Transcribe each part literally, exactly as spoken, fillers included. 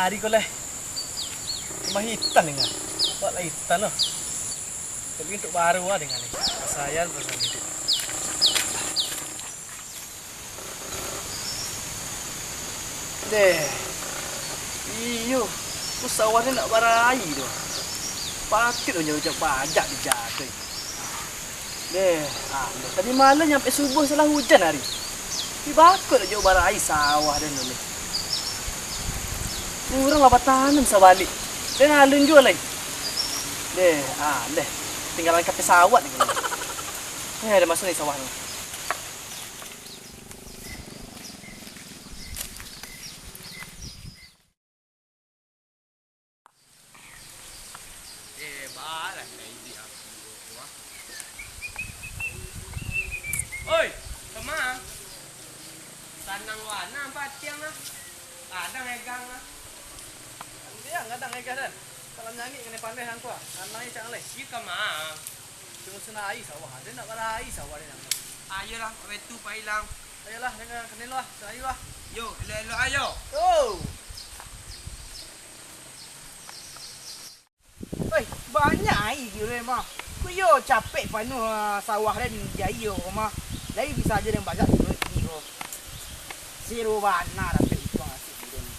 Ari ko lai. Rumah hitan danga. Awak lah hitan lah. Tapi untuak baru ah danga ni. Pasayan, pasayan hiduik. Deh. Iyo. Tu sawah ni nak barai tu. Patut dong jauah-jauah bajak dijago. Deh, ah, deh. Tadi malam nyampe subuh salah hujan ari. Tapi bakok dak jauah barai sawah den tu ni. Urang lah batanam sabalik. Den alun juo lai. Deh, ah, deh. Tinggalan ka pesawat ni. Eh, ado maso ni sawah ni. Eh, balah ka idik aku ko, ah. Oi, kama? Sanang wana patiang, ah. Kadang egang, ah. Kadang, kadang egang, dan. Kalau nyangik kanai paneh angku, ah. Sanang cak lai. Iyo, kama? Cuma sunai sawah, ado nak barai sawah ni, nang. Ayolah, kok itu, Pak Ilang. Ayolah, dengan kanai lu, ah. Sunai lu, ah. Yo, elok-elok ayo. Yo. Oi, banyak ai kiro mah. Ku iyo capek panuah, ah, sawah den jai ko mah. Lai bisa ajo den bajak kiro kini ko. Siro bana dapek untuang asik kiro ni.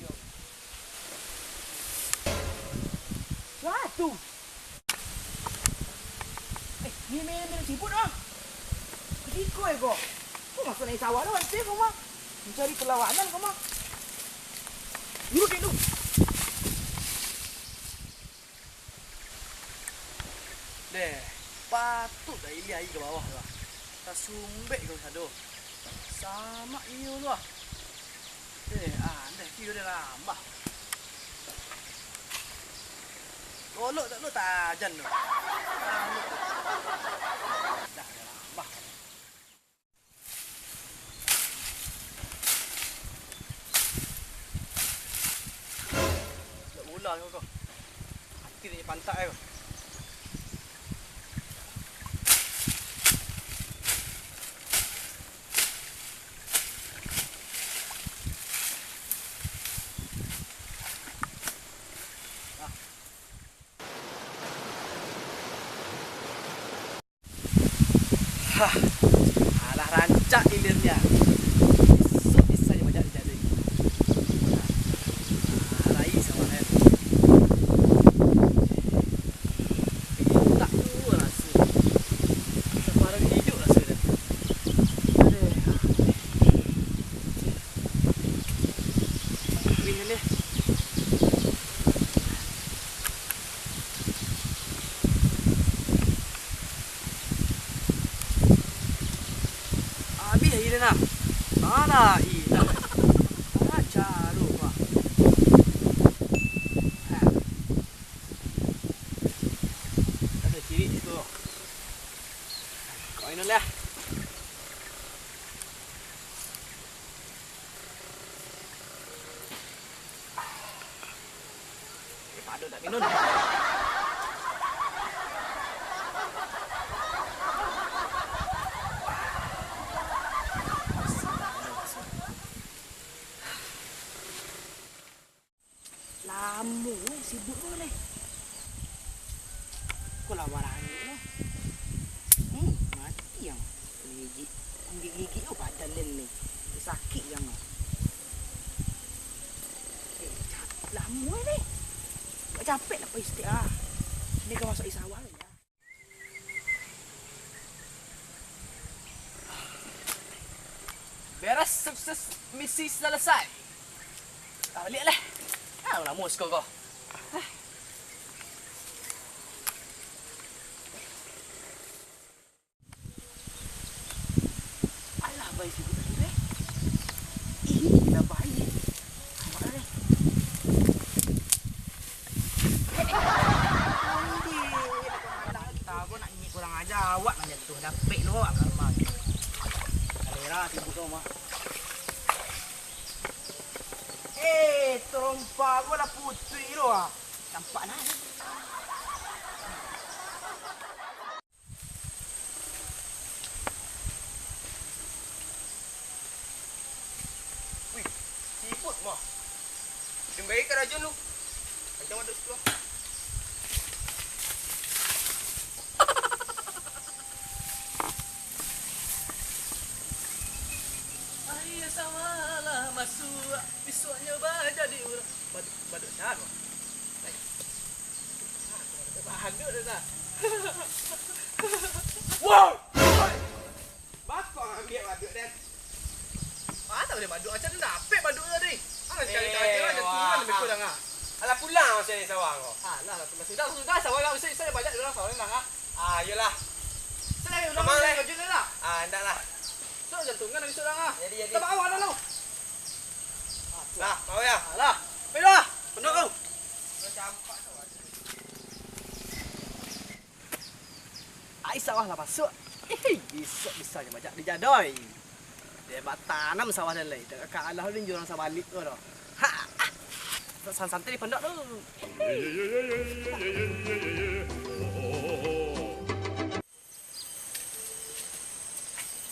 Iyo. Wah, tu. Eh, ni main, main sibuk dah. Keciko eh ko. Ko masuak naiak sawah dah, antai ko mah. Mancari perlawanan ko mah. Urut dek lu. Deh, patuik dah iliah aia ka bawah tu lah. Tasumbek ka sado. Samak iyo tu lah. Eh, ah, deh, kiro dah lambah. Golok tak lo tajan tu. Dah, dah lambah. Dak bola ko, ko. Ati dak pantak ko. Hah, alah rancak ilirnyo. Bisuak bisa nyo bajak dijadoi. Nah, rai sawah den. Pintak tu raso. Saparuah iduik raso den. Aduh. Wih, deh. Abih aia den nah. Alah, ilah. Alah, caro, Pak. Ha. Ado cirik situ. Kau minum lah. Eh, pado dak minum. Lamo, eh, sibuk tu, leh. Ko lah barani, leh. Hmm, mati ang. Gigik, gigik, oh, badan den ni. Sakik ang. Eh, cap-, lamo, leh. Capek lah, Pak Istiak, ah. Ni ka masuak sawah, ya. Beres, sukses, misi selesai. Ah, baliak lah. Ah, lamo siko ko. Ah. Alah, bai sibuk tadi, eh. Ih, lah bai. Awak lah, eh. Onde, nak kemana kita? Aku nak nyik kurang aja, awak nanya tu. Dapek lu, awak karma. Kalera sibuk tu, mah. Eh, terompa aku lah putuih tu, ah. Nampak lah. Wih, sibuk mah. Limbai karajo lu. Macam mana tu? Aia sawah lah masuak, bisuaknyo bajadi urang. Baduk, baduk siapa? Baduk dah. Woi! Woi! Bako ambiak baduk den? Mana boleh baduk? Macam dapek baduk tadi. Ah, sakali-kali lah, jantungan lebih kurang ah. Alah pulang macam ni sawah ko. Alah, lah pulang sudah, sudah sawah lah. Bisa, bisa banyak orang sawah ni lah ah. Ah, iyolah. Saya ulang Kemang, lagi eh? Kejut ni lah. Ah, ndak lah. So, jantungan lagi seorang ah. Jadi, jadi. Tak mau, mana lu? Lah, mau ya? Alah. Ayolah, penuh kau. Ai sawah lah masuak. Ih, bisuak bisa nyo bajak dijadoi. Dia batanam sawah dan lai. Dak kalah ulun jo urang sabalik ko doh. Ha. San-, santai di pondok tu.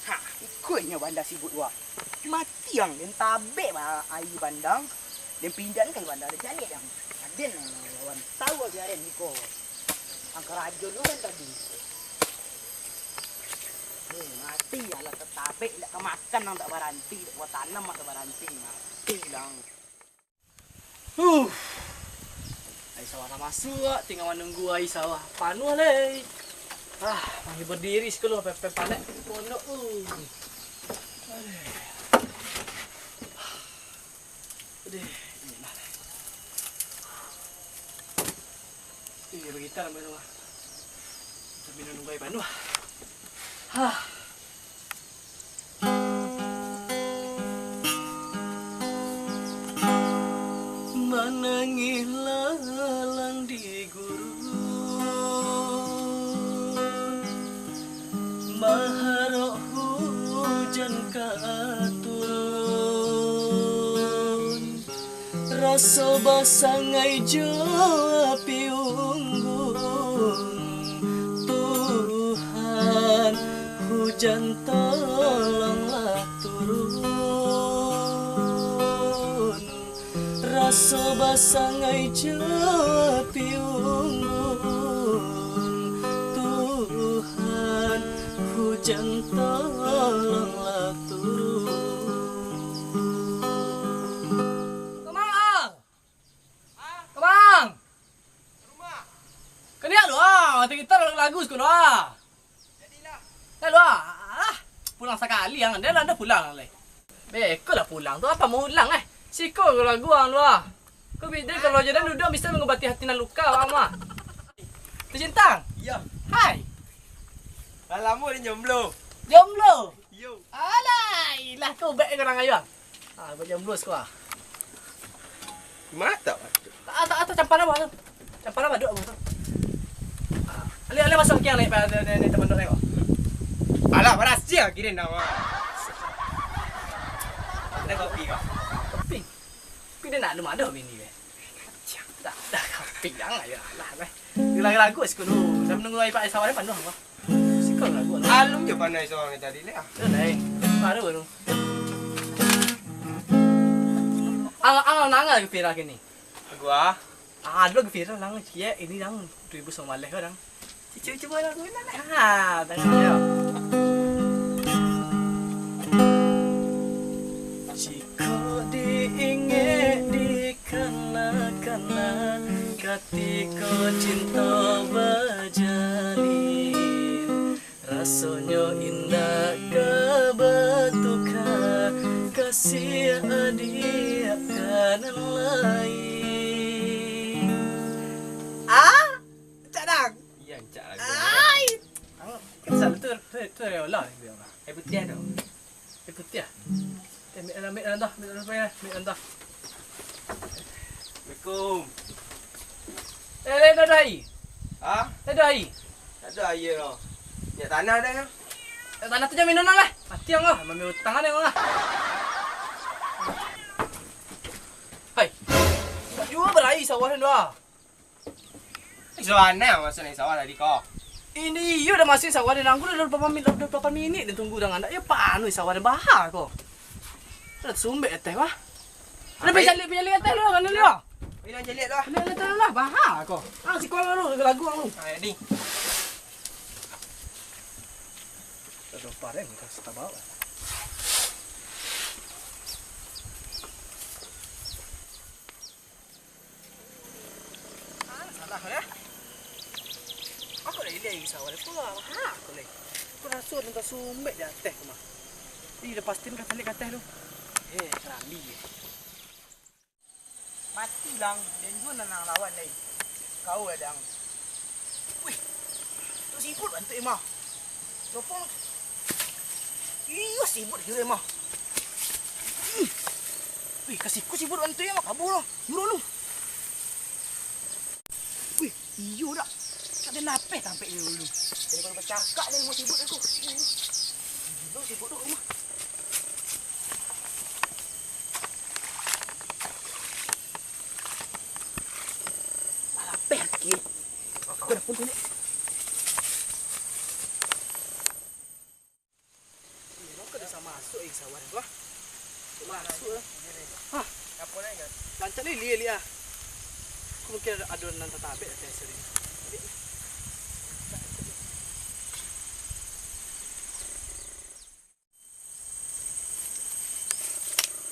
Ha, ikuiknyo banda sibuk wah. Mati ang, den tabek ba aia bandang, den pinjam ka banda den caliak ang. Aden lawan tahu aja den iko. Ang karajo lu kan tadi. Ni mati alah tatabek, dak ka makan ang dak baranti, dak ka tanam ang dak baranti, mati ang. Huh. Ai sawah lah masuak, tingga manunggu ai sawah panuah lai. Ah, panggil badiri siko lu, pe-, pe-, panek pondok, uh. Aduh. Aduh, ini lah. Ih, bagitar sampai rumah. Sambil nunggu ai panuah. Hah. Manangih lalang di gurun, maharok hujan ka turun. Raso basangai jo api unggun, Tuhan, hujan tolonglah turun. Raso basangai jo api unggun, Tuhan, hujan tolonglah turun. Kamang! Kamang! Kaniak lu ah, kita lagu-lagu siko lu ah. Dah lu ah. Alah, pulang sakali ang, dah lah, dah pulang lai. Beko lah pulang tu, apa mau ulang eh? Siko lagu ang lu ah. Ko bida kalau jalan duduak bisa mengobati hati nan luka awak mah. Tercintang? Iya. Hai. Lah lamo ni jomblo. Jomblo? Yo. Alah, ilah kau baik kurang ayo. Ah, buat jomblo siko ah. Mata. Tak, tak, tak, campur apa tu? Campur apa duk apa tu? Ah, alih-alih masuk kiang naik, naik, naik, naik teman duk naik kau. Alah, panas sia kirin nama. Ada kopi kau? Kopi? Kopi dia nak ada mada bini deh. Tak, tak kopi yang ayo lah, lah. Lagu-lagu sikit dulu. Saya menunggu air pak sawah dia panuh apa? Sikit lagu lah. Alun je panuh sawah kita tadi lah. Dah naik. Baru baru. Ang, ang, ang lagi viral kini. Lagu ah? Ah, ada lagi viral lang, cie, ini lang, dua ribu sembilan belas orang. Cucu cuba lagu ni lah. Ah, tangan dia. Jika diingek dikana-kana, katiko cinta bajalin, rasonyo indak ka batuka, kasih adiak ka nan lain. Ah, cak dang. Iya, cak lagu. Ai. Ang, salah tu, tu, tu dari olah ni, Bang. Eh, putiah tu. Eh, putiah. Eh, ambil, ambil dalam dah, ambil dalam dah, ambil dalam dah. Assalamualaikum. Eh, lain dah, dah, ai. Ha? Lain dah, ai. Tak ada air lah. Minyak tanah dah, ya? Eh, tanah tu jangan minum lah. Mati ang lah. Ambil utang ada ang lah. Hai. Tak jua berair sawah dan doa. Iso aneh masa naik sawah tadi ko. Ini iyo dah masih sawah dan angku dah dua puluh minit, dua puluh minit dah tunggu dengan dak. Iyo panuh sawah dan bahar ko. Dah sumbek teh wah. Dah, pai caliak, pai caliak ateh lu, kalau lu. Pai lah caliak lah. Caliak ateh lu lah, bahaya ko. Ah, si Kol lu, lagu lu. Ah, ni. Dah parah, dah start bawa. Ah, salah, ya. Aku dah ilia agi sawah ko lah. Ha, aku lai. Aku raso tantang sumbek di ateh ko mah. Ih, dah pasti ka caliak ka ateh tu. Eh, karambi. Mati, Dang. Den juo nan lawan lai. Kau lah, Dang. Wih, tu sibut bantuak mah. Lopong. Iyo, sibut kiro mah. Wih, ka siko sibut bantuak mah, kabua lah. Nyuruh lu. Wih, iyo dak. Cak den lapeh tampek dulu. Daripado bacakak den rumah sibut tu. Gilo sibut tu rumah. Lapeh lagi. Aku dah pun tadi. Ih, mangko bisa masuk, eh, sawah tu, ah. Masuk lah. Hah? Lancak ni, liek, liek, ah. Aku mungkin ado, ado nan tatabek lah, biaso ni. Liek lah.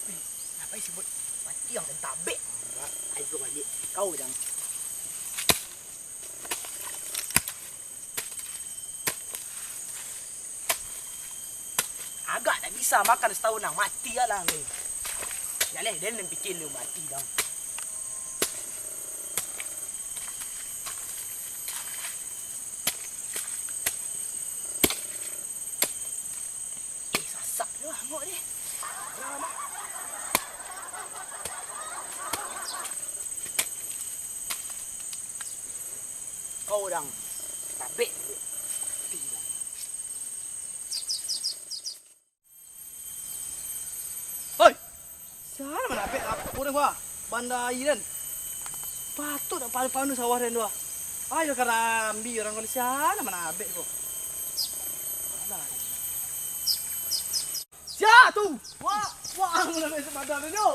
Eh, ngapai sibut? Mati ang, den tabek. Ai, ko baliak. Kau, Dang. Agak tak bisa makan satahun nang mati lah, Dang. Jaleh, den nan pikia lu mati, Dang. Eh, sasak tu lah, angok ni. Kau, Dang, tabek dulu. Mati, Dang. Hoi! Sia nan manabek apo den, wah? Banda aia den. Patuik dak panu-panu sawah den tu, ah. Ayo karambi urang ko ni, sia nan manabek ko. Alah. Sia tu? Wah, wah, manabek sapadah den tu.